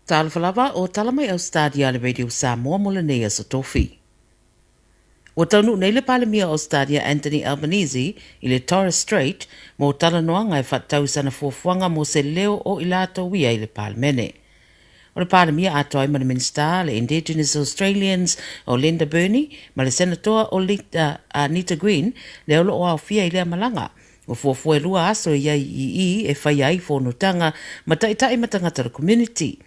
Talofa lava o tala mai Ausetalia a le Radio Samoa mo lenei aso Tofi. Ua taunuu nei le Palemia o Ausetalia Anthony Albanese i le Torres Strait mo talanoaga e faatatau i sana fuafuaga mo se leo o i latou ia i le Palemene. O le Palemia atoa ai ma le Minisita le Indigenous Australians o Linda Burney ma le Senatoa o Anita Green lea o lo o aofia i lea malaga. Ua fuafua e lua aso e i ai i i e faia ai fonotaga ma taitai ma tagata o le community.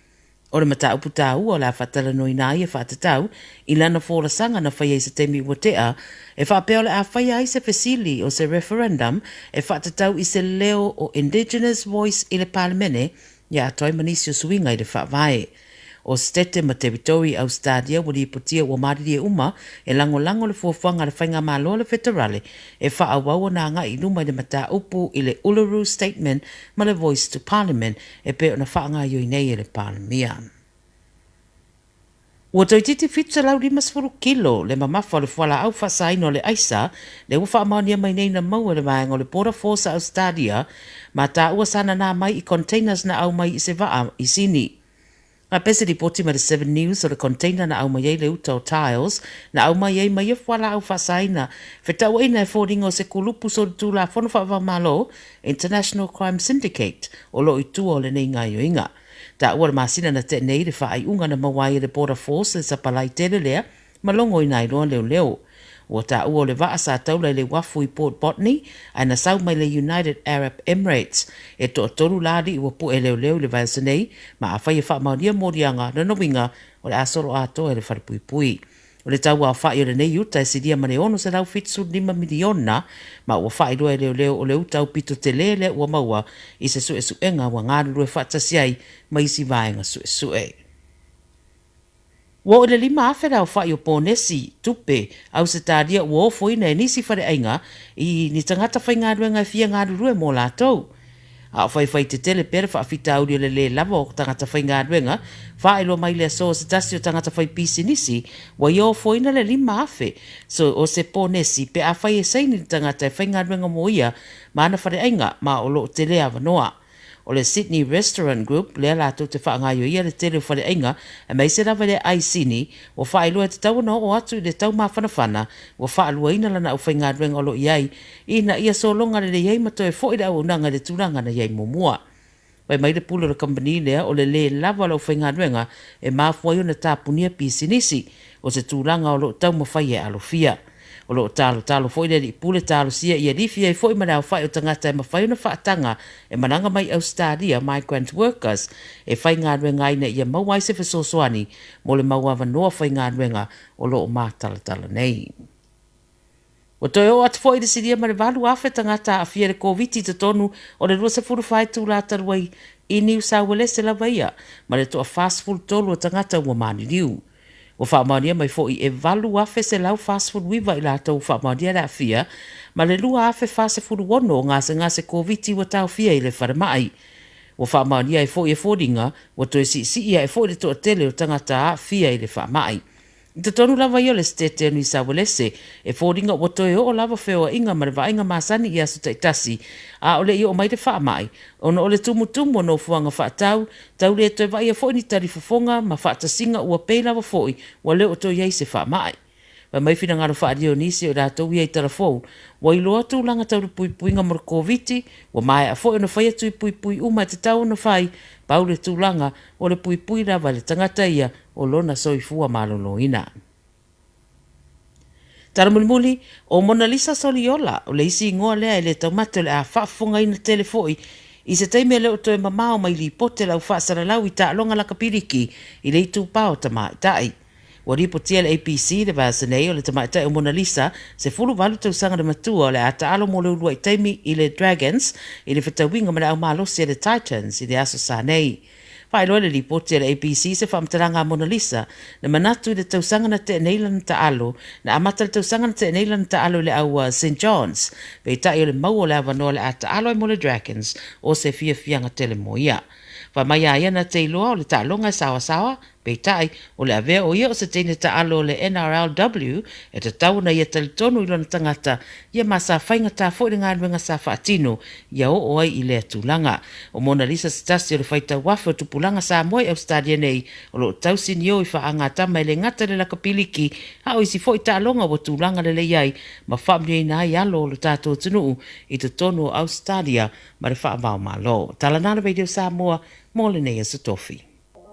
O le mataupu taua o le a faatalanoaina ai e faatatau i lana folasaga na faia i se taimi ua tea, e faapea o le a faia ai se fesili o se referendum e faatatau i se leo o Indigenous Voice i le Palemene ia atoa ai ma nisi o suiga i le Faavae. O Setete ma Teritory Ausetalia ua lipotia ua malilie uma e lagolago le fuafuaga a le Faigamalo a le Feterale e faaauau ona agai i luma i le mataupu i le Uluru Statement ma le Voice to Parliament e pei ona faagaoioi nei e le Palemia. Ua toeitiiti 750 kilo le mamafa o le fualaau faasaina o le aisa lea ua faamaonia mai nei na maua e le vaega o le Border Force a Ausetalia ma taua sa nanā mai i containers na aumai i se vaa i Sini. Faapea se lipoti mai le Seven News o le container na aumai ai le uta o tiles na aumai ai ma ia fualaau faasaina fetauaiina e foliga o se kulupu solitulafono faava-o-Malo, International Crime Syndicate, o lo o i tua o lenei gaoioiga. Taua le masina na tea nei le faaiuga na maua ai e le Border Force le sapalai tele lea ma logoina ai loa leoleo. Ua taua o le vaa sa taula i le uafu i Port Botany ae na sau mai le United Arab Emirates. E toatolu la alii ua pue leoleo i le vaiaso nei ma afai e faamaonia moliaga, lona uiga o le a solo atoa i le falepuipui. O le tau aofai o lenei uta e silia ma le $675 miliona ma ua faailoa e leoleo o le uta aupito tele lea ua maua i se suesuega ua galulue faatasi ai ma isi vaega suesue. Ua oo i le 5,000 le aofai o ponesi, tupe, Ausetalia ua ofoina e nisi faleaiga i ni tagata faigaluega e fia galulue mo latou. A o faifai tetele pea le faafitauli o le lē lava o tagata faigaluega, faailoa mai le aso o se tasi o tagata fai pisinisi ua ia ofoina le 5,000 so o se ponesi pe afai e saini le tagata e faigaluega mo ia ma ana faleaiga ma o lo o tele avanoa. O le Sydney Restaurant Group lea latou te faagaioia le tele o faleaiga aemaise lava i le ai sini, ua faailoa e tatau ona oo atu i le tau mafanafana ua faaluaina lana aufaigaluega o lo o i ai ina ia sologa lelei ai ma toe foi le auaunaga i le tulaga na i ai muamua. Fai mai le pule o le kamupani lea o le lē lava o le aufaigaluega e mafua ai ona tapunia pisinisi, o se tulaga o lo o taumafai e alofia. O lo o talotalo foi le alii pule talosia ia lifi ai foi ma le aofai o tagata e mafai ona faataga e malaga mai Ausetalia, migrant workers, e faigaluega ai ina ia maua ai se fesoasoani mo le mau avanoa faigaluega o lo o matalatala nei. Ua toe oo atu foi i le silia ma le 8,000 tagata aafia i le Koviti i totonu o le 24 itula talu ai i Niu Sauelese lava ia, ma le toa-43 o tagata ua maliliu. Ua faamaonia mai foi e 8,149 i latou ua faamaonia le aafia, ma le 2,046 o gasegase Koviti ua taofia i le falemai. Ua faamaonia ai foi e foliga ua toe siisii ae foi le toatele o tagata aafia i le faamai. I totonu lava ia o le Setete o Niu Sauelese, e foliga ua toe oo lava feoaiga ma le vaaiga masani i aso taitasi, a o le i oo mai le faamai, ona o le tumutumu o nofoaga faatau, tau le toe vaaia foi ni talifofoga ma faatasiga ua pei lava foi ua le o toe i ai se faamai. Fai mai finagalo faaalia o nisi o i latou ia i Talafou, ua iloa tulaga tau le puipuiga mo le Koviti, ua maea foi ona faia tui puipui uma e tatau ona fai, pau le tulaga o le puipui lava e le tagata ia o lona soifua maloloina. Tala mulimuli, ʻO Monalisa Soliola, o le isi igoa lea e le taumate o le a faafofogaina tele foi i se taimi e le o toe mamao mai lipote lau faasalalau i taaloga lakapiliki i le itupa o tamaitai. Ua lipotia e le ABC le vaiaso nei o le tamaitai o Monalisa, 18 tausaga le matua o le a taalo mo le uluai taimi i le Dragons i le fetauiga ma le aumalosi a le Titans i le Aso Sa nei. Faailoa le lipoti a le ABC se faamatalaga a Monalisa na manatu i le tausaga na tea nei lana taalo, na amata le tausaga na tea nei lana taalo i le au a St John's, peitai o le mau o le avanoa o le a taalo ai mo le Dragons o se fiafiaga tele mo ia. Fai mai a ia na te iloa o le taaloga e saoasaoa, Peitai, o le avea o ia o se teine taalo o le NRLW, e tatau ona ia talitonu i lona tagata, ia ma sa faigata foi le galuega sa faatino ia oo ai i lea tulaga. O Monalisa se tasi o le faitau afe o tupulaga Samoa i Ausetalia nei o lo o tausinio i faagatama e le gata i le lakapi liki a o isi foi taaloga ua tulaga lelei ai ma faamanuiaina ai alo o lo tatou atunuu i totonu o Ausetalia ma le faava o Malo. Tala na le Radio Samoa mo lenei aso Tofi.